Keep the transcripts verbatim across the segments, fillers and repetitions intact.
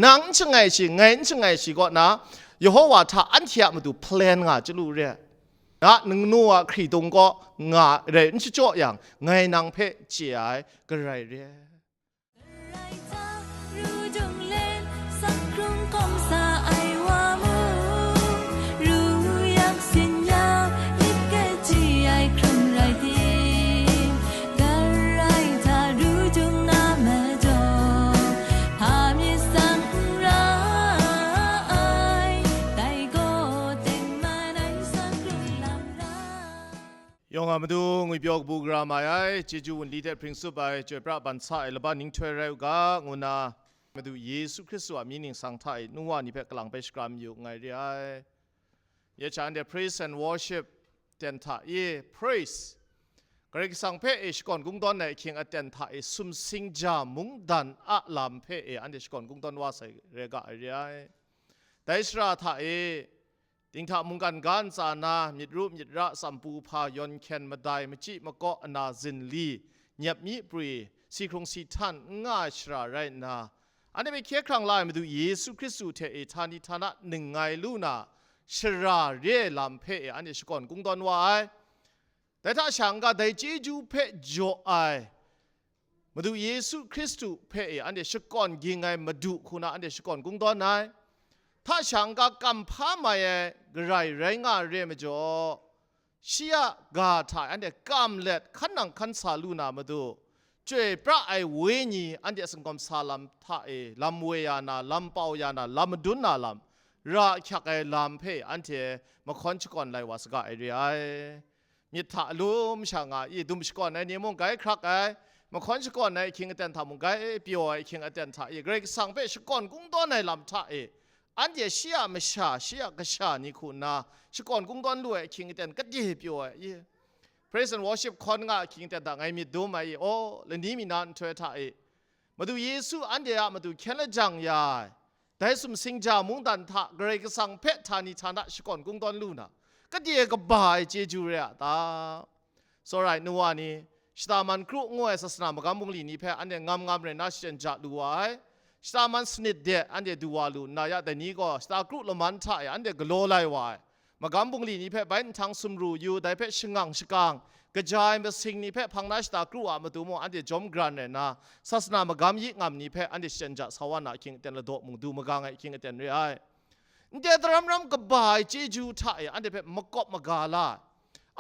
Nang n shangai shi, ngai n shangai shi kaw na, Yehova hta anhte a matu plan nga chyalu re. Na nanu a hkridung kaw nga rai n shachyaw yang, ngai nang hpe chye ai, garai re. Yawng a matu ngwi pyaw kabu gara mai ai, chyeju wunli hte hpring tsup ai, chyoi pra ban sa ai laban ninghtoi rai u ga, ngu nna Madu Yesu Hkristu a mying ningsang hta e nu wa ni hpe kalang bai shakram yu nngai re ai. Ya sha anhte praise and worship ten hta e, praise, Karai Kasang hpe e shakawn kungdawn ai ahkying aten hta e sumsing ja mungdan a lam hpe e anhte shakawn kungdawn wa sai re ga ai re ai. Dai shara hta e, dinghta mungkan ga ntsa na, myit ru myit ra, tsampu hpa, yawn hkyen madai, machyi makaw, ana zinli, nyep myi pri, si hkrung si htan n nga ai shara rai nna, anhte hpe hkye hkrang la ai Madu Yesu Hkristu hte e htani htana ningngai lu na shara re ai lam hpe e anhte shakawn kungdawn wa ai. Dai hta sha n-ga, dai chyeju hpe jaw ai Madu Yesu Hkristu hpe e anhte shakawn ging ai Madu hku na anhte shakawn kungdawn ai. Hta sha n-ga, kam hpa mai ai garai rai nga ai re ai majaw, shi a ga hta e anhte kam let hkan nang hkan sa lu na matu, chyoi pra ai Wenyi anhte a singkawm sa lam hta e lam woi ya na, lam pau ya na, lam madun na lam, ra ahkyak ai lam hpe anhte mahkawn shakawn lai wa saga ai re ai. Myit hta alum sha nga i, dum shakawn ai ni mung gai hkrak ai, mahkawn shakawn ai ahkying aten hta mung gai pyaw ai ahkying aten hta i, Karai Kasang hpe shakawn kungdawn ai lam hta e, anhte shi a masha, shi a kasha ni hku nna shakawn kungdawn lu ai ahkying aten kade pyaw ai i, praise and worship hkawn nga ahkying aten hta ngai myit dum ai i, aw, lani mi na nhtoi hta e, Madu Yesu anhte a matu hkyen lajang ya ai, dai sumsing ja mungdan hta Karai Kasang hpe htani htana shakawn kungdawn lu na, kade kaba ai chyeju re a ta? Tsawra ai nu wa ni, shata man kru ngu ai sasana magam bungli ni hpe anhte ngam ngam rai nna shachyen ja lu wa ai. Shata man sanit de anhte du wa lu nna, ya dai ni gaw shata kru laman hta e anhte galaw lai wa ai. Magam bungli ni hpe bai nhtang sumru yu, dai hpe shangang shakang, kaja ai masing ni hpe hpang na shata kru a matu mung anhte jawm gran rai nna, sasana magam yi ngam ni hpe anhte shachyen ja sa wa na ahkying aten ladaw mung du magang ai ahkying aten re ai. Ndai daram ram kaba ai chyeju hta e anhte hpe makawp maga la ai.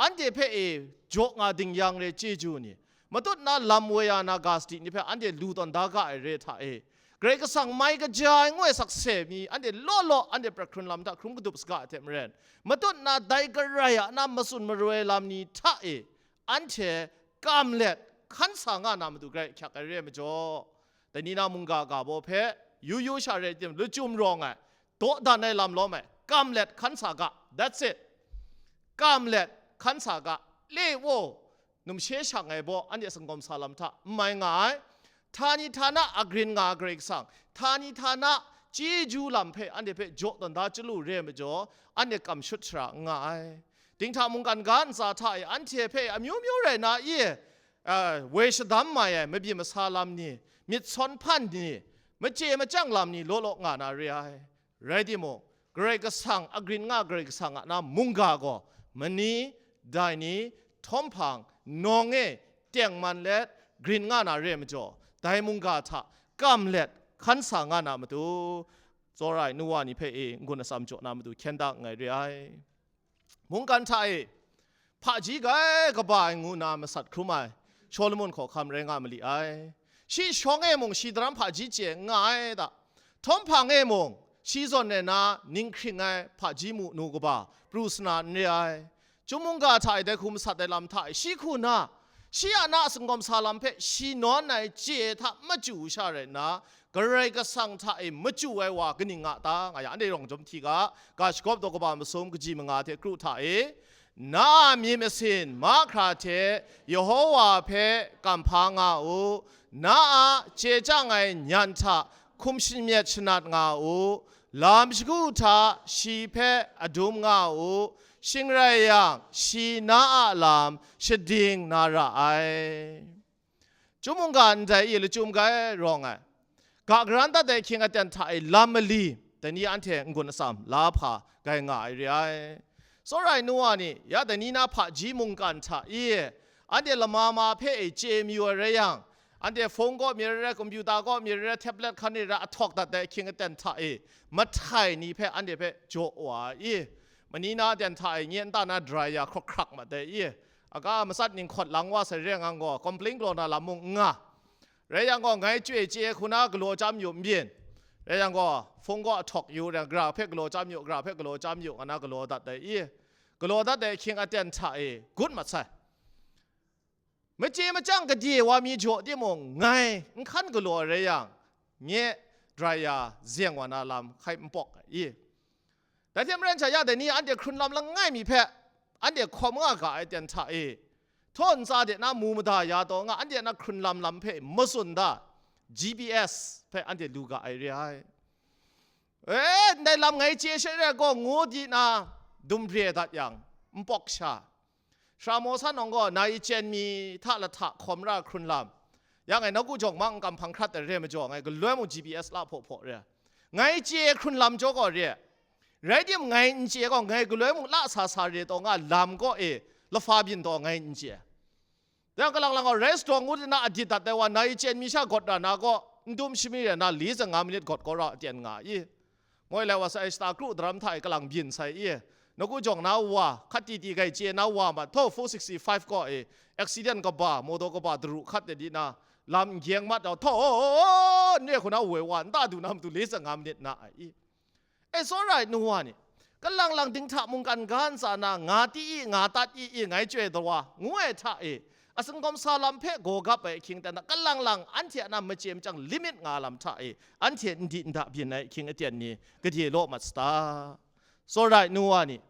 Anhte hpe e jaw nga ding yang re chyeju ni, matut na lam woi ya na ga sadi ni hpe anhte lu tawn da ga ai re hta e, Karai Kasang mai kaja ai ngu ai sakse mi anhte law law anhte prat hkrun lam hta hkrum kadup saga ai hte maren, matut na dai Karai a na matsun maroi lam ni hta e anhte kam let hkan sa nga na matu Karai ahkyak ai re ai majaw, dai ni na mungga ga baw hpe yu yu sha rai tim, lachyum rawng ai, dawdan ai lam lawm ai, kam let hkan sa ga. That's it. Kam let hkan sa ga. Le wo, numshe shang ai baw anhte a singkawm sa lam hta n mai nga ai. Htani htana a grin nga ai Karai Kasang, htani htana chyeju lam hpe anhte hpe jaw tawn da chyalu re ai majaw, anhte kam shut shara n nga ai. Dinghta mungkan ga ntsa hta e anhte hpe amyu myu rai na i, a, woi shadam mai ai mabyi masa lam ni, myit sawn hpan ni, machye machyang lam ni law law nga na re ai. Rai timung, Karai Kasang a grin nga Karai Kasang a na mungga gaw, mani, dai ni, htawm hpang, nawng e, tengman let, grin nga na re ai majaw, dai mungga hta kam let hkan sa nga na matu, tsawra ai nu wa ni hpe e n-gun atsam jaw na matu hkyen da nngai re ai. Mungkan hta e hpaji grai kaba ai ngu na masat hkrum ai Shawlumon hkawhkam rai nga mali ai. Shi shawng e mung shi daram hpaji chye n nga ai ta? Htawm hpang e mung shi zawn e na ning hkring ai hpaji mu nu kaba pru sana n re ai. Chyum mungga hta e dai hku masat ai lam hta e shi hku na, shi a na a singkawm sa lam hpe shi nawn ai chye hta machyu sha rai nna, Karai Kasang hta e machyu ai wa kaning nga ta? Nga yang, anhte rawng jawm hti ga, ga shagawp daw kaba masum kaji manga hte kru hta e, na a myit masin mahkra hte Yehova hpe kamhpa nga u, na a chye chyang ai nyan hta hkum shamyet shanat nga u, lam shagu hta shi hpe adum nga u, shing rai yang, shi na a lam shading na ra ai. Chyum mungga ndai e lachyum grai rawng ai. ga garan dat ai ahkying aten hta e lam mali, dai ni anhte n-gun atsam la hpa gai nga ai re ai. Tsawra ai nu wa ni, ya dai ni na hpaji mungkan hta e, anhte lama ma hpe e chye mayu ai rai yang, anhte phone kaw mi rai rai, kompyuta kaw mi rai rai, tablet hkan ni rai, ahtawk dat ai ahkying aten hta e, mahtai ni hpe anhte hpe jaw wa ai. Mani na aten hta e nye nta na dryer hkrak hkrak mat ai. Aga matsat ninghkawt lang wa sai re ngang gaw, complain galaw na lam mung n nga. Rai yang gaw, ngai chyoi chye hku na galaw chyam yu n byin. Rai yang gaw, phone kaw ahtawk yu rai, gara hpe galaw chyam yu, gara hpe galaw chyam yu, nga na galaw dat ai i. Galaw dat ai ahkying aten hta e, gut mat sai. Machye machyang gade wa mi jaw timung, ngai n hkan galaw ai rai yang, nye dryer zeng wa na lam hkai n pawk ai i. Dai hte maren sha ya dai ni anhte hkrun lam langai mi hpe, anhte hkawm nga ga ai aten hta e, htaw ntsa de na mu mada ya taw nga, anhte na hkrun lam lam hpe matsun da, G P S hpe anhte lu ga ai re ai. E, ndai lam ngai chye she re gaw, ngu di na dum re dat yang, n pawk sha. Sara maw san nawng gaw, nai chyen mi hta lahta hkawm ra hkrun lam. Ya ngai nawku jawng mang n kam hpang hkrat ai re majaw, ngai galoi mung G P S la hpaw hpaw re. Ngai chye hkrun lam jaw gaw re. Rai tim, ngai n chye gaw, ngai galoi mung la sa sa re taw nga lam kaw e, lafa byin taw ngai n chye. Dai kalang lang gaw, restaurant ngut na adit dat ai wa, nai chyen mi sha gawt ra na gaw, n dum shami re na, li zang nga minit gawt kaw ra aten nga i. Ngoi lai wa sai, shata kru daram hta e kalang byin sai i. Nawku jawng na wa, hkat ti ti gai chye na wa ma, htaw four sixty-five kaw e, accident kaba, motor kaba daru hkat de di na, lam n gyeng mat dau, htaw, n re hku na woi wa, nta du na matu li zang nga minit na ai i. E, tsawra ai nu wa ni, kalang lang dinghta mungkan ga ntsa na, nga ti i, nga tat i, i, ngai chyoi dawa, ngu ai hta e, asingkawm sa lam hpe gaw gap ai ahkying aten hta, kalang lang anhte a na machye machyang limit nga lam hta e, anhte n di n da byin ai ahkying aten ni gade law mat sata? Tsawra ai nu wa ni,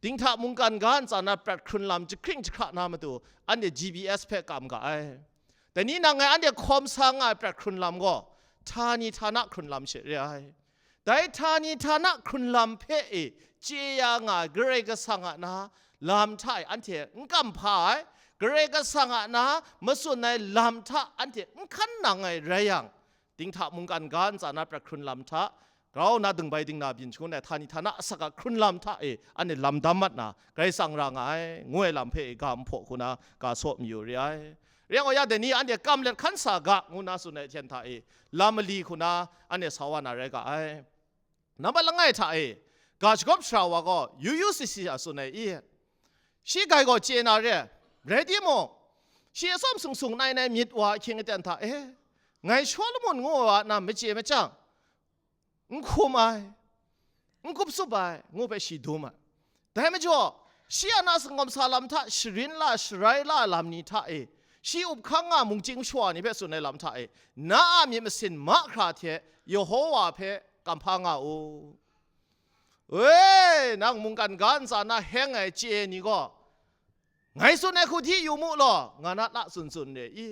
dinghta mungkan ga ntsa na prat hkrun lam jahkring jahkra na matu, anhte G P S hpe kam ga ai. Dai ni nang ngai anhte hkawm sa nga ai prat hkrun lam gaw, htani htana hkrun lam she re ai. Dai htani htana hkrun lam hpe e chye ya nga ai Karai Kasang a na lam hta e anhte n kamhpa ai, Karai Kasang a na matsun ai lam hta anhte n hkan nang ai rai yang, dinghta mungkan ga ntsa na prat hkrun lam hta, grau na dingbai dingna byin shangun ai htani htana asak a hkrun lam hta e anhte lam dam mat na, Karai Kasang ra nga ai, ngu ai lam hpe e ga nhpaw hku na ga saw mayu re ai. Re yang gaw, ya dai ni anhte kam let hkan sa ga, ngu na tsun ai hten hta e, lam mali hku na anhte sa wa na rai ga ai. Nambat langai hta e, ga shagawp sara wa gaw, yu yu si si a tsun ai i? Shi grai gaw chye na re, rai timung, shi atsawm sung sung nai nai myit wa ahkying aten hta e, ngai Shawlumon ngu ai wa na machye machyang, n hkum ai, n kup tsup ai, ngu hpe shi dum ai. Dai majaw, shi a na singkawm sa lam hta sharin la, sharai la lam ni hta e, shi up hkang nga mungchying shawa ni hpe tsun ai lam hta e, na a myit masin mahkra hte Yehowa hpe kamhpa nga u. We, nang mungkan ga ntsa na heng ai chye ni gaw, ngai tsun ai hku hti yu mu law, nga na la tsun tsun re i?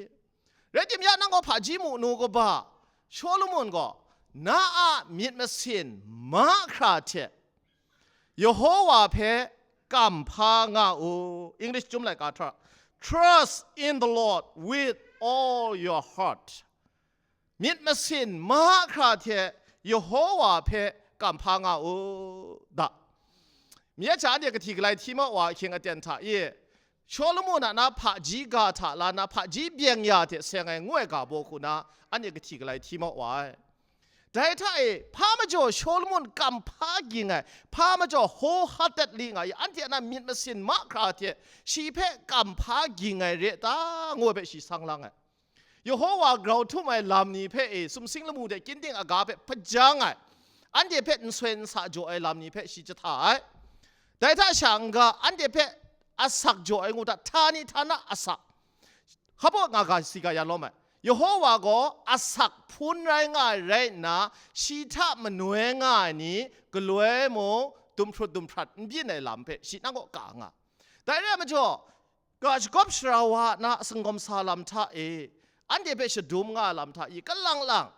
Rai tim ya, nang gaw hpaji mu nu kaba, Shawlumon gaw, na a myit masin mahkra hte Yehowa hpe kamhpa nga u. English Chyum Laika hta, "Trust in the Lord with all your heart." Myit masin mahkra hte Yehowa hpe kamhpa nga u da. Mye cha anhte kahti galai hti ma wa ahkying aten hta e, Shawlumon a na hpaji ga hta la na hpaji byeng ya hte seng ai ngu ai ga baw hku na anhte kahti galai hti ma wa ai. Dai hta e, hpa majaw Shawlumon kamhpa ging ai, hpa majaw wholeheartedly nga i, anhte a na myit masin mahkra hte shi hpe kamhpa ging ai re ta, ngu ai hpe shi sang lang ai. Yehowa grau htum ai lam ni hpe e sumsing lamu hte kyin ting aga hpe hpajang ai, anhte hpe nsoi nsa jaw ai lam ni hpe shi jahta ai. Dai hta sha n-ga, anhte hpe asak jaw ai ngu hta, htani htana asak, hpa nga ga si ga ya lawm ai. Yehowa gaw asak hpun rai nga ai rai nna, shi hta manoi nga ai ni galoi mung dumhprut dumhprat n byin ai lam hpe shi nang kaw ka nga. Dai re ai majaw, ga shagawp sara wa na singkawm sa lam hta e, anhte hpe shadum nga ai lam hta i, kalang lang,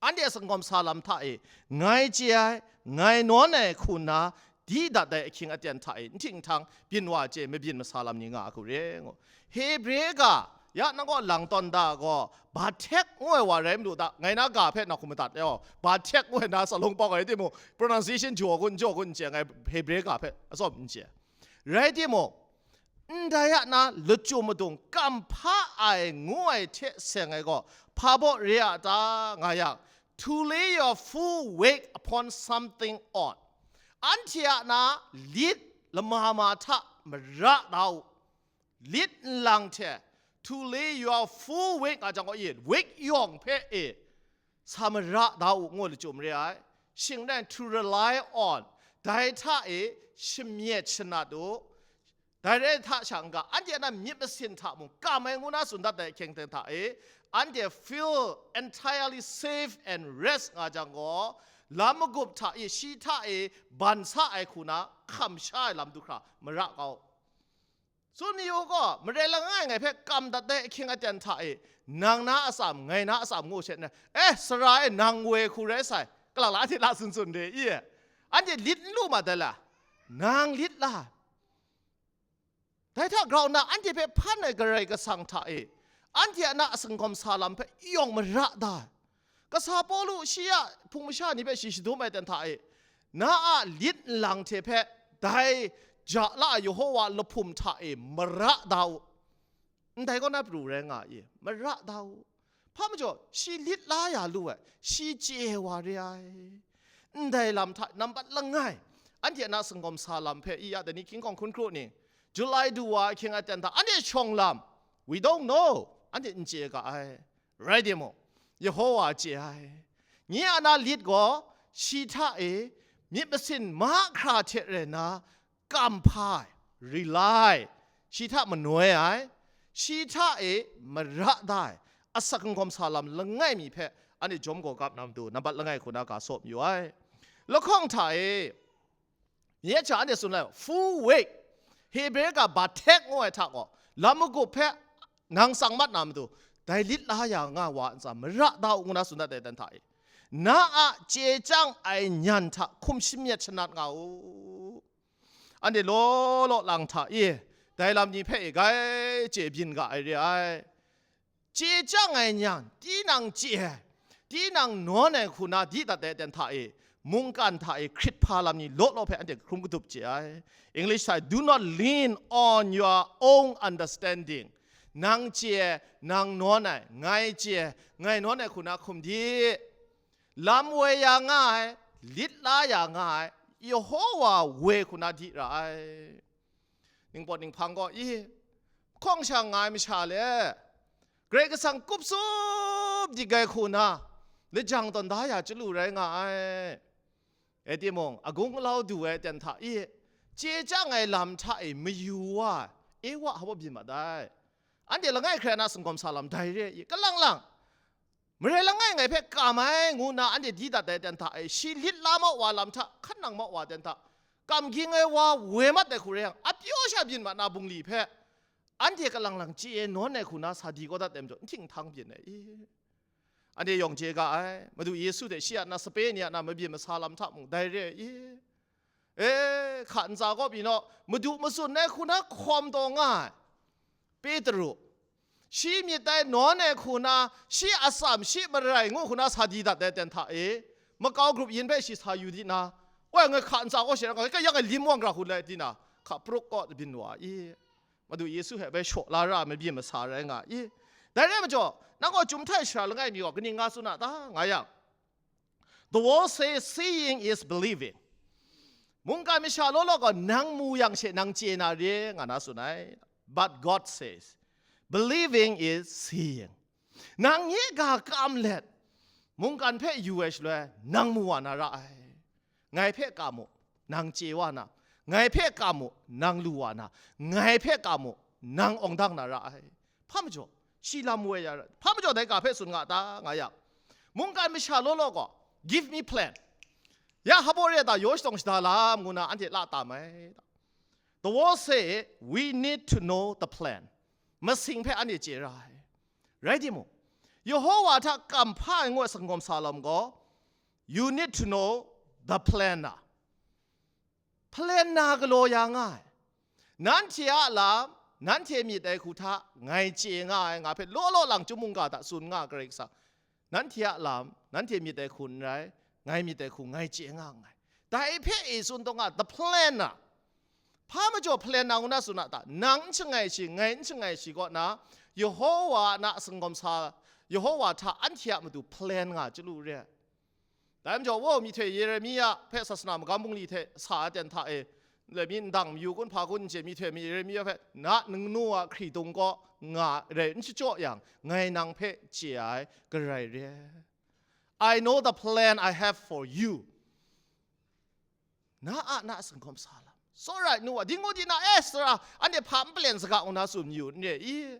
anhte a singkawm sa lam hta e, ngai chye ai, ngai nawn ai hku nna di dat ai ahkying aten hta e, nhting htang byin wa chye, mabyin masa lam ni nga a hku re ngu. Hebre ga Ya nang gaw lang tawn da gaw, Batek ngu ai wa rai malu ta, ngai na ga hpe na hkum madat e, Batek ngu ai na sa long pawk ai timung, pronunciation jaw gun, jaw gun n chye, ngai Hebre ga hpe atsawm n chye. Rai timung, ndai a na lachyum madung kam hpa ai ngu ai hte seng ai gaw, hpa baw re a ta, nga yang, to lay your full weight upon something odd. Anhte a na lit lama ma hta mara da u. Lit nlang hte, to lay your full weight nga jang gaw, i weight yawng hpe e sa mara da u ngu lachyum re ai. Shing rai to rely on, dai hta e shamyet shanat u. Dai rai hta sha n-ga, anhte a na myit masin hta mung kam ai ngu na tsun dat ai ahkying ten hta e, anhte feel entirely safe and rest nga jang gaw, lam magup hta e shi hta e ban sa ai hku na hkam sha ai lam du hkra mara kau. Tsun mayu gaw, marai langai ngai hpe kam dat ai ahkying aten hta e, nang na atsam, ngai na atsam ngu she nna, eh, sara e nang woi hku rai sai, kalang la anhte la tsun tsun re i e. Anhte lit n lu ma dai la? Nang lit la? Dai hta grau nna anhte hpe hpan ai Karai Kasang hta e, anhte a na a singkawm sa lam hpe yawng mara da ai. Kasa Pawlu shi a hpung masha ni hpe shi shadum ai ten hta e, na a lit nlang hte hpe dai ja la ai Yehova lahpum hta e mara da u. Ndai kaw na pru rai nga i, mara da u. Hpa majaw, shi lit la ya lu ai, shi chye wa re ai. Ndai lam hta nambat langai, anhte a na singkawm sa lam hpe i ya dai ni hkying hkawng hkun hkru ni, July du wa ahkying aten hta anhte shawng lam, we don't know, anhte n chye ga ai. Rai timung, Yehova chye ai. Nye a na lit gaw shi hta e myit masin mahkra hte rai nna, kam hpa ai, rely, shi hta manoi ai, shi hta e mara da ai, asak n-gawm sa lam langai mi hpe anhte jawm gaw gap na matu, nambat langai hku na ga saw mayu ai. Lahkawng hta e, nye hta anhte tsun ai, full weight, Hebre ga batek ngu ai hta gaw, lam magup hpe nang tsang mat na matu, dai lit la ya nga wa ntsa, mara da u ngu na tsun dat ai dan hta e, na a chye chyang ai nyan hta hkum shamyet shanat nga u. Anhte law law lang hta e, dai lam ni hpe e gai chye byin ga ai re ai. Chye chyang ai nyan, tinang chye ai, tinang nawn ai hku na di dat ai aten hta e, mungkan hta e hkrit hpa lam ni law law hpe anhte hkrum kadup chye ai. English hta e, "Do not lean on your own understanding." Nang chye ai, nang nawn ai, ngai chye ai, ngai nawn ai hku na hkum di. Lam woi ya nga ai, lit la ya nga ai, Yehova woi hku na di ra ai. Ningpawt ninghpang gaw, i, hkawng shang nga ai masha le, Karai Kasang kup tsup dik ai hku na, lajang tawn da ya chyalu rai nga ai. E timung, agung alau du ai aten hta i, chye chyang ai lam hta e mayu wa, e wa hpa byin mat ai. Anhte langai hkrai na singkawm sa lam dai re i, kalang lang, marai langai ngai hpe kam ai ngu na anhte di dat ai aten hta e, shi lit la mau wa lam hta, hkan nang mau wa aten hta, kam ging ai wa woi mat ai hku rai yang, apyaw sha byin mat na bungli hpe, anhte kalang lang chye nawn ai hku na sa di kau dat ai majaw, n hting htang byin ai i. Anhte yawng chye ga ai, Madu Yesu hte shi a na sape ni a na mabyin masa lam hta mung dai re ai i. E, hka ntsa kaw pyi naw, Madu matsun ai hku na hkawm taw nga ai Petru, shi myit dai nawn ai hku na, shi atsam, shi marai ngu hku na sa di dat ai aten hta e, makau grup yin hpe shi sa yu di na, woi, ngai hka ntsa kaw she ra nga, kayang ai lim wang ra hku lai di na, hka pruk kaw byin wa i. Madu Yesu hpe bai shaw la ra ai mabyin masa rai nga i. Dai rai majaw, nang gaw chyum htai shara langai mi gaw kaning nga tsun a ta, nga yang, the world says seeing is believing. Mungkan masha law law gaw nang mu yang she nang chye na re nga na tsun ai. But God says, believing is seeing. Nang nye ga kam let, mungkan hpe yu ai shaloi, nang mu wa na ra ai. Ngai hpe kam u, nang chye wa na, ngai hpe kam u, nang lu wa na, ngai hpe kam u, nang awng dang na ra ai. Hpa majaw, shi lam woi ya ra, hpa majaw dai ga hpe tsun nga ta, nga yang, mungkan masha law law gaw, give me plan. Ya hpa baw re ta, yaw shadawng shada lam ngu na anhte la tam ai. The world say we need to know the plan. Masing hpe anhte chye ra ai. Rai timung, Yehova hta kam hpa ai ngu ai singkawm sa lam gaw, you need to know the plan na. Plan na galaw ya nga ai. Nanhte a lam, nanhte myit ai hku hta ngai chye nga ai, nga hpe law law lang chyum mungga hta tsun nga ai Karai Kasang, nanhte a lam, nanhte myit ai hku n rai, ngai myit ai hku ngai chye nga nngai. Dai hpe e tsun taw nga, the plan na, hpa majaw plan na ngu na tsun a ta? Nang n shangai shi, ngai n shangai shi kaw na, Yehowa a na singawm sa, Yehowa hta anhte a matu plan nga chyalu re ai. Dai majaw, wo, myihtoi Yeremia hpe sasana magam bungli hte sa ai ten hta e, le mi ndang mayu kun hpa kun n chye, myihtoi mi Yeremia hpe, na ningnu a hkridung kaw nga rai n shachyaw yang, ngai nang hpe chye ai garai re ai. I know the plan I have for you. Na a na singkawm sa lam. Tsawra ai nu wa, ding ngu di na, e, sara, anhte hpa n palen saga ngu na tsun yu n re i?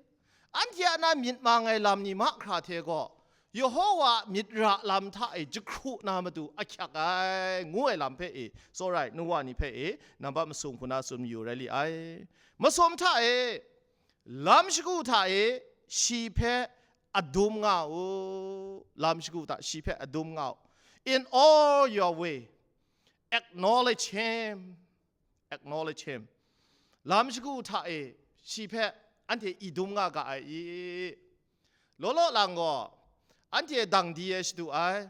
Anhte a na myit mang ai lam ni mahkra hte gaw, Yehowa a myit ra lam hta e jahkru na matu ahkyak ai, ngu ai lam hpe e, tsawra ai nu wa ni hpe e, nambat masum hku na tsun yu rai li ai. Masum hta e, lam shagu hta e, shi hpe adum nga u, lam shagu hta shi hpe adum nga u. In all your way, acknowledge him. Acknowledge him. Lam shagu hta e shi hpe anhte i dum nga ga ai i? Law law lang gaw, anhte dang di ai shadu ai,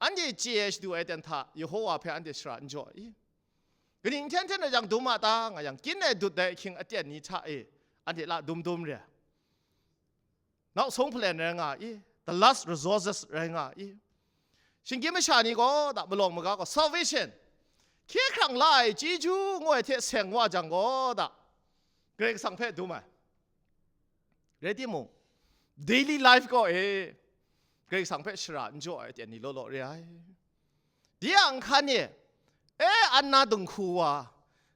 anhte chye ai shadu ai ten hta Yehowa hpe anhte shara n jaw i? Kaning hten hten rai jang dum a ta nga yang, kyin ai dut dai ahkying aten ni hta e anhte la dum dum re ai. Nau sung hpalen rai nga i, the last resources rai nga i. Shinggyim masha ni gaw da, malawng maga gaw, salvation, hkye hkrang la ai chyeju ngu ai hte seng wa jang gaw da, Karai Kasang hpe dum ai. Rai timung, daily life gaw e, Karai Kasang hpe shara n jaw ai ten ni law law re ai. Di a nhkan e, e, an na dinghku wa,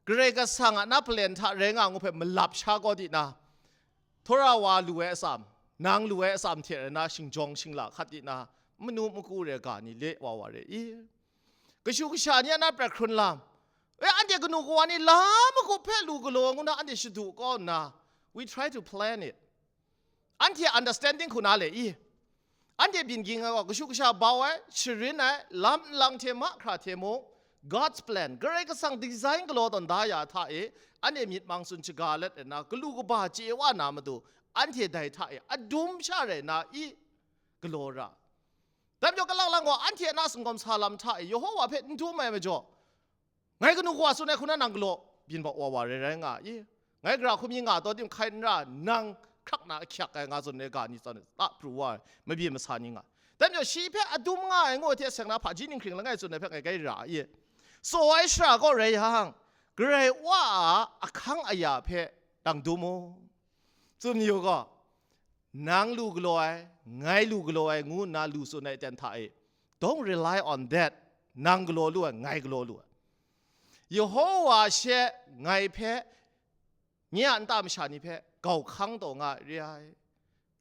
Karai Kasang a na palen hta rai nga ngu hpe malap sha gaw di na, Tora wa lu ai atsam, nang lu ai atsam hte rai na shingjawng shingla hkat di na, manu maku re ga ni le wa wa re i? Kashu kasha ni a na prat hkrun lam, e, anhte kanu kawa ni la magup hpe lu galaw ngu na anhte shadu kau nna, we try to plan it. Anhte understanding hku na le i? Anhte byin ging ai gaw, kashu kasha bau ai, sharin ai, lam nlang hte mahkra hte mung, God's plan, Karai Kasang design galaw tawn da ya hta e, anhte myit mang tsun shaga let ai na, galu kaba chye wa na matu, anhte dai hta e adum sha rai na i? Galaw ra. Dai majaw, kalang lang gaw, anhte a na singkawm sa lam hta e, Yehowa hpe n dum ai majaw, ngai kanu kawa tsun ai hku na nang galaw byin bau wa wa rai rai nga i? Ngai gara hkumi nga taw tim hkai n ra, nang hkrak na ahkyak ai nga tsun ai ga ni tsan ta pru wa ai mabyin masa ni nga. Dai majaw, shi hpe adum nga ai ngu ai hte seng na hpaji ninghkring langai tsun ai hpe ngai gai ra i? Tsaw ai shara gaw rai yang, Karai Wa a ahkang aya hpe dang dum u. Tsun yu gaw, nang lu galaw ai, ngai lu galaw ai ngu nna lu tsun ai ten hta e, don't rely on that. Nang galaw lu ai, ngai galaw lu ai. Yehowa she ngai hpe, nye a nta masha ni hpe gau hkang taw nga ai re ai.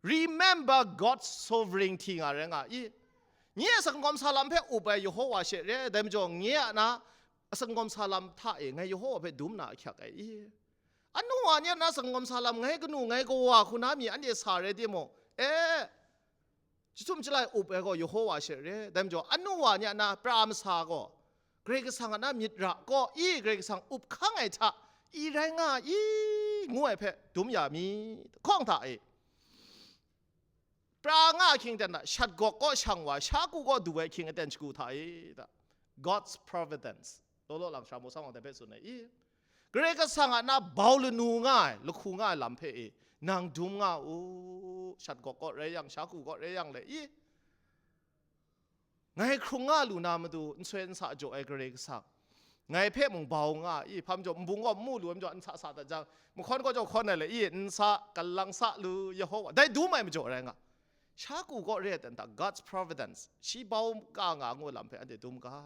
Remember God's sovereignty nga rai nga i? Nye a singkawm sa lam hpe up ai Yehowa she re ai, dai majaw nye a na a singkawm sa lam hta e ngai Yehowa hpe dum na ahkyak ai i? Anu wa ni a na singkawm sa lam ngai kanu ngai kawa hku na mi anhte sa rai timung, e, chyahtum chyalai up ai gaw Yehowa she re ai. Dai majaw, anu wa ni a na pra masa gaw, Karai Kasang a na myit ra gaw i, Karai Kasang up hkang ai hta i rai nga i, ngu ai hpe dum ya mi, hkawng hta e, pra nga ahkying ten hta, shat gawk kaw shang wa, sha ku kaw du ai ahkying aten shagu hta e hta, God's providence. Law law lang sha maw sang wa dai hpe tsun ai i? Karai Kasang a na bau lanu nga ai, lahku nga ai lam hpe e, nang dum nga u, shat gawk kaw rai yang, sha ku kaw rai yang le i? Ngai hkrung nga lu na matu, nsoi nsa jaw ai Karai Kasang, ngai hpe mung bau nga i? Hpa majaw, nbung gaw n mu lu ai majaw, nsa sa dat jang, mahkawn kaw jaw hkawn ai le i? Nsa, kalang sa lu, Yehowa, dai dum ai majaw rai nga. Sha ku kaw re ai ten hta, God's providence, shi bau ka nga ngu lam hpe anhte dum ga.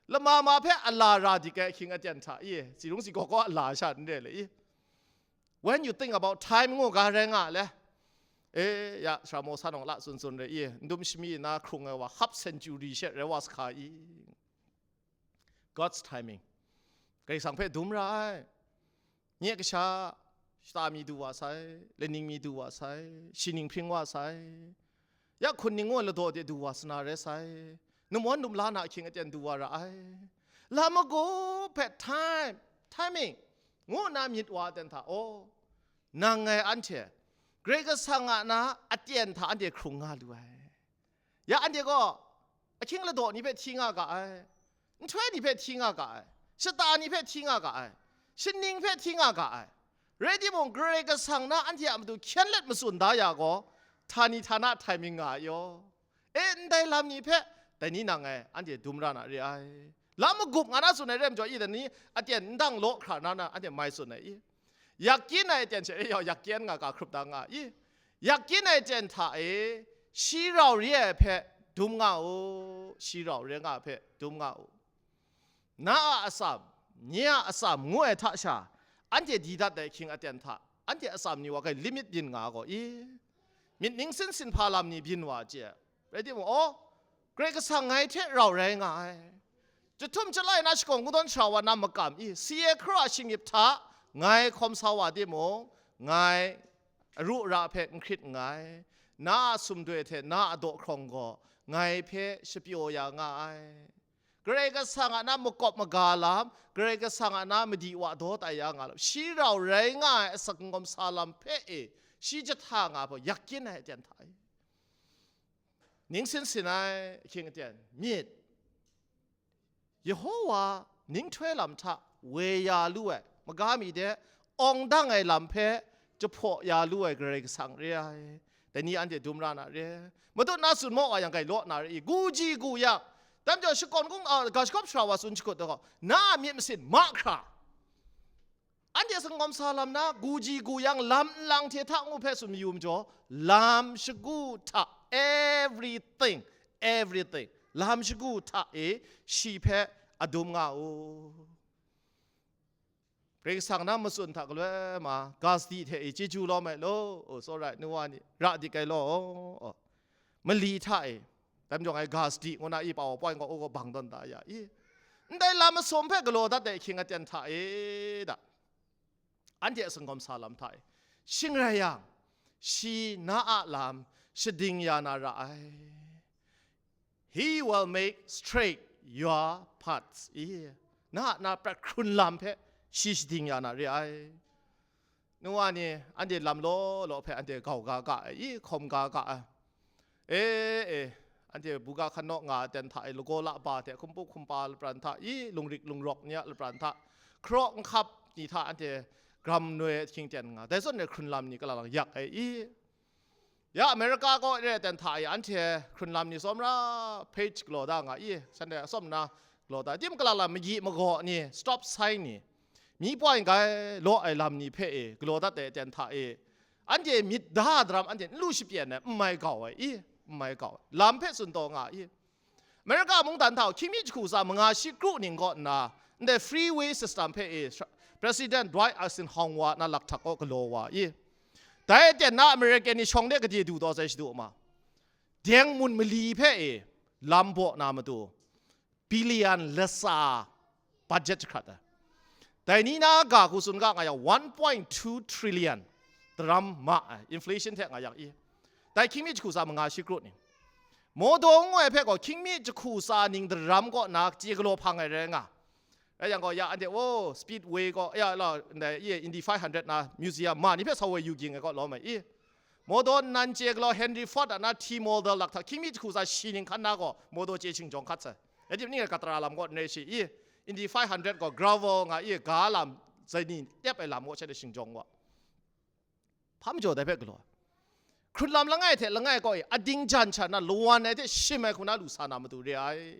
Lama ma hpe a la ra dik ai ahkying aten hta i, si rung si gaw gaw a la sha n re le i? When you think about time ngu ga rai nga le. E, ya, sara maw sa nawng la tsun tsun re i, ndum shami na hkrung ai wa, half century she rai wa sa hka i? God's timing. Karai Kasang hpe dum ra ai. Nye kasha, shata mi du wa sai, laning mi du wa sai, shi ning hpring wa sai, ya hkun ning ngu ai ladaw de du wa sa na rai sai, num wan num la na ahkying aten du wa ra ai. Lam magup hpe time, timing, ngu nna myit wa ai ten hta, aw, nang ngai anhte, Karai Kasang a na aten hta anhte hkrung nga lu ai. Ya anhte gaw, ahkying ladaw ni hpe hti nga ga ai, nhtoi ni hpe hti nga ga ai, shata ni hpe hti nga ga ai, shaning hpe hti nga ga ai. Rai timung, Karai Kasang na anhte a matu hkyen let matsun da ya gaw, htani htana htaiming nga ai yaw. E, ndai lam ni hpe, dai ni nang ngai anhte dum ra na re ai. Lam magup nga na tsun ai re ai majaw, i dai ni aten ndang law hkra na na anhte mai tsun ai i. Yak kyin ai aten she, e yaw, yak kyin nga ga hkrup da nga i. Yak kyin ai aten hta e, shi rau re ai hpe dum nga u, shi rau re nga ai hpe dum nga u. Na a atsam, nye a atsam ngu ai hta sha, anhte di dat ai ahkying aten hta, anhte atsam ni wa hkai limit byin nga gaw i? Myit ningsin sinhpa lam ni byin wa chye. Rai timung, aw, Karai Kasang ngai hte rau rai nga ai. Jahtum jalai na shakawn kungdawn sara wa na makam i, si e hkra shingnip hta ngai hkawm sa wa timung, ngai aru ara hpe n hkrit nngai. Na a sumdoi hte na a daw hkrawng gaw ngai hpe shapyaw ya nga ai. Karai Kasang a na makawp maga lam, Karai Kasang a na madi wa daw tai ya nga lam, shi rau rai nga ai asak n-gawm sa lam hpe e, shi jahta nga hpaw yak kyin ai aten hta e. Ningsin sin ai ahkying aten, myit, Yehowa ninghtoi lam hta woi ya lu ai maga mi de, awng dang ai lam hpe jahpaw ya lu ai Karai Kasang re ai. Dai ni anhte dum ra na re. Matut na tsun maw wa yang, grai law na re i, gu ji gu yang, dai majaw shakawn kung, a, ga shakawp sara wa tsun shakut da gaw, na a myit masin mahkra. Anhte sanggawm sa lam na, gu ji gu yang, lam nlang hte hta ngu hpe tsun mayu majaw, lam shagu hta, everything, everything, lam shagu hta e shi hpe adum nga u. Karai Kasang na matsun hta galoi ma, gas di hte e chyeju lawm ai law, oh, it's alright, nu wa ni, ra dik ai law, oh. Mali hta e, dai majaw ngai gas di ngu na i, PowerPoint gaw u gaw bang tawn da ya i. Ndai lam masum hpe galaw dat ai ahkying aten hta e da, anhte a sanggawm sa lam hta e, shing rai yang, shi na a lam shading ya na ra ai. He will make straight your paths. I, na a na prat hkrun lam hpe shi shading ya na re ai. Nu wa ni, anhte lam law law hpe anhte gau ga ga ai, i, hkawm ga ga ai. E, e, anhte buga hkan naw nga ai ten hta e, lagaw la ba hte hkumpup hkumpa lapran hta i, lungrik lungrawk ni a lapran hta, hkaraw nhkap ni hta anhte gram noi ahkying ten nga, dai zawn e hkrun lam ni kala lang yak ai i. Ya, America kaw re ai ten hta e, anhte hkrun lam ni tsawm ra, page galaw da nga i, shanhte atsawm na galaw da, tim kala lam magyi magaw ni, stop sign ni, mi point grai law ai lam ni hpe e galaw dat ai ten hta e, anhte myit da daram anhte n lu shapyen ai, n mai gau ai i, n mai gau ai, lam hpe tsun taw nga i. America mungdan hta hkying mi jahku tsa manga shi kru ning kaw nna, ndai freeway system hpe e, President Dwight Eisenhower na lakhtak kaw galaw wa i. Dai aten na American ni shawng de gade du taw sai shadu ma? Deng mun mali hpe e lam baw na matu, billion latsa budget jahkrat ai. Dai ni na ga hku tsun ga nga yang, one point two trillion daram ma ai, inflation hte nga yang i. Dai hkying mi jahku tsa manga shi kru ning. Mawdaw ngu ai hpe gaw, hkying mi jahku tsa ning daram kaw na chye galaw hpang ai rai nga. Rai yang gaw, ya, anhte, oh, Speedway gaw, ya, la, ndai, ye, Indy five hundred na museum ma ni hpe sa woi yu ging ai kaw lawm ai i. Mawdaw nnan chye galaw Henry Ford a na T model lakhtak hkying mi jahku tsa shi ning hkan na gaw, mawdaw chye shingjawng hkat sai. Rai timung, ning e katra lam kaw n rai shi i, Indy five hundred gaw gravel nga i, ga lam, zaini tep ai lam kaw shanhte shingjawng wa. Hpa majaw dai hpe galaw ai. Hkrun lam langai hte langai kaw e ading jan sha na lawan ai hte shim ai hku na lu sa na matu re ai.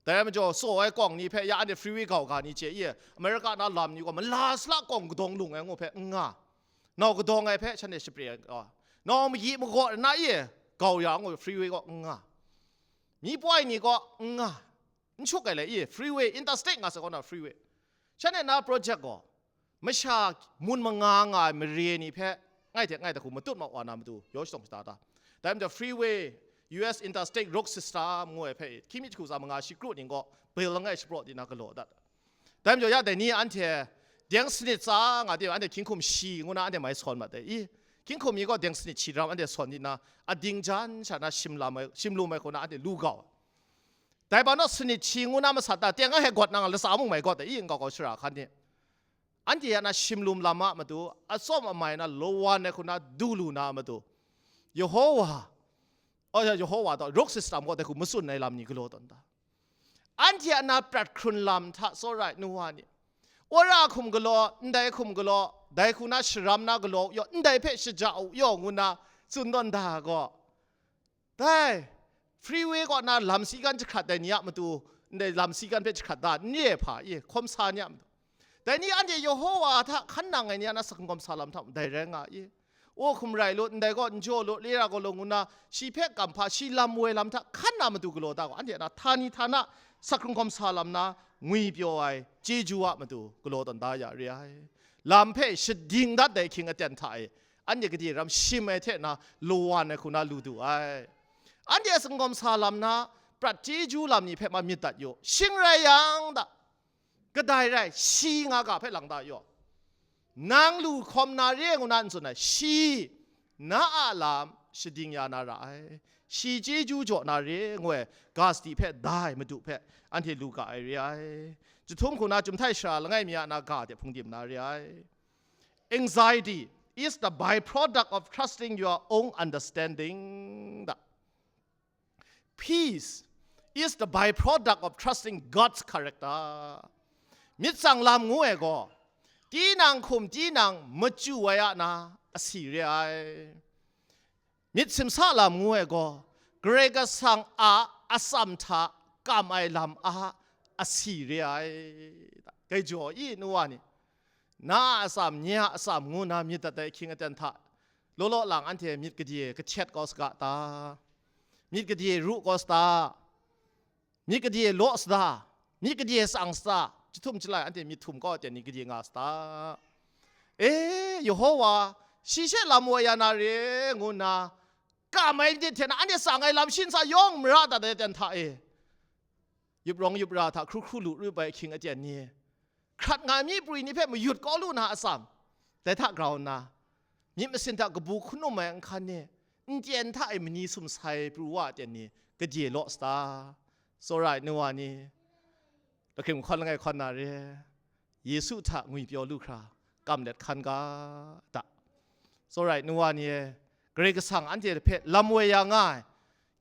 Dai majaw, tsaw ai kawng ni hpe ya anhte freeway gau ga ni chye i, America na lam ni gaw mala sala kawng kadawng lung ai ngu hpe n nga, nau kadawng ai hpe shanhte shapre ai, a, nau magyi magaw na i, gau ya ngu freeway gaw n nga, mi poi ni gaw n nga, n shuk ai le i, freeway, interstate nga sa kaw na freeway, shanhte na project gaw, masha mun manga nga ai mare ni hpe, ngai hte ngai hta hku matut ma wa na matu, yaw shadawng shada ta. Dai majaw freeway, U S Interstate Road System ngu ai hpe, hkying mi jahku tsa manga shi kru ning gaw, bil langai shapraw di na galaw dat. Dai majaw ya dai ni anhte, deng sanit tsa nga de, anhte hkying hkum shi ngu na anhte mai sawn mat ai i. Hkying hkum mi gaw deng sanit shi daram anhte sawn di na, ading jan sha na shim lam ai, shim lum ai hku na anhte lu gau. Dai ba naw sanit shi ngu na masat ta, teng a hegawt nang latsa mung mai gawt ai i, nkau kau shara hkan ni. anhte ya na shimlum lam a matu, atsawm amai na lawan ai hku na du lu na a matu, Yehowa, oh ya, Yehowa taw, ruk sistam kaw dai hku matsun ai lam ni galaw tawn da. Anhte a na prat hkrun lam hta, tsawra ai nu wa ni, wora hkum galaw, ndai hkum galaw, dai hku na sharam na galaw u yaw, ndai hpe shaja u yaw, ngu na tsun tawn da gaw, dai freeway kaw na lam si kan jahkrat dai ni a matu, ndai lam si kan hpe jahkrat da, n re ai hpa, i, hkawm sa ni a matu. Dai ni anhte Yehowa hta hkan nang ai ni a na sakhkawm sa lam hta mung dai rai nga i. O, hkum rai lut, ndai gaw n jaw lut, le ra gaw law ngu na, shi hpe kamhpa, shi lam woi lam hta hkan na matu galaw da gaw, anhte a na htani htana sakhkawm sa lam na ngwi pyaw ai chyeju a matu galaw tawn da ya re ai. Lam hpe shading dat dai ahkying aten hta e, anhte gade ram shim ai hte na lawan ai hku na lu du ai. Anhte a sakhkawm sa lam na prat chyeju lam ni hpe ma myit dat yaw, shing rai yang da, kadai rai, shi nga ga hpe lang da yaw, nang lu hkawm na re ngu na n tsun ai, shi na a lam shading ya na ra ai, shi chyeju jaw na re ngu ai ga sadi hpe dai Madu hpe anhte lu ga ai re ai. Jahtum hku na Chyum Htai Sara langai mi a na ga de hpung dim na re ai. Anxiety is the byproduct of trusting your own understanding. Da. Peace is the byproduct of trusting God's character. Myit tsang lam ngu ai gaw, tinang hkum tinang machyu ai a na asi re ai. Myit simsa lam ngu ai gaw, Karai Kasang a atsam hta kam ai lam a asi re ai. Gaijaw i, nu wa ni, na a atsam, nye a atsam ngu na myit dat ai ahkying aten hta, law law lang anhte myit gade kahtet kau saga ta? Myit gade ru kau sa ta? Myit gade law sa ta? Myit gade tsang sa ta? Jahtum jalai anhte myit htum kau ai ten ni gade nga sa ta? E, Yehowa, shi she lam woi ya na re, ngu nna, kam ai myit hte na anhte tsang ai lam shin sa yawng mara dat ai ten hta e, yup rawng yup ra hta hkru hkru lu rup ai ahkying aten ni, hkrat nga ai myi prwi ni hpe mayut kau lu na atsam, dai hta grau nna, myit masin hta kabu hkun um ai nhkan ni, n-tyen hta e mani sumsai pru wa aten ni, gade law sa ta? Tsawra ai nu wa ni, lahkrim hkawn langai hkawn na re, Yesu hta ngwipyaw lu hkra, kam let hkan ga ta? Tsawra ai nu wa ni e, Karai Kasang anhte hpe lam woi ya nga ai,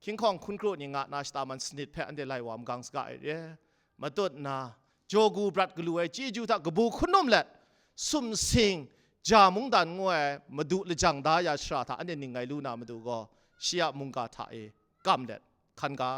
hkying hkawng hkun kru ni nga na shata man sanit hpe anhte lai wa magang saga ai re. Matut nna, jaw gu brat galu ai chyeju hta kabu hkun um let, sumsing, ja mungdan ngu ai madu lajang da ya shara hta anhte ning ngai lu na matu gaw, shi a mungga hta e kam let hkan ga.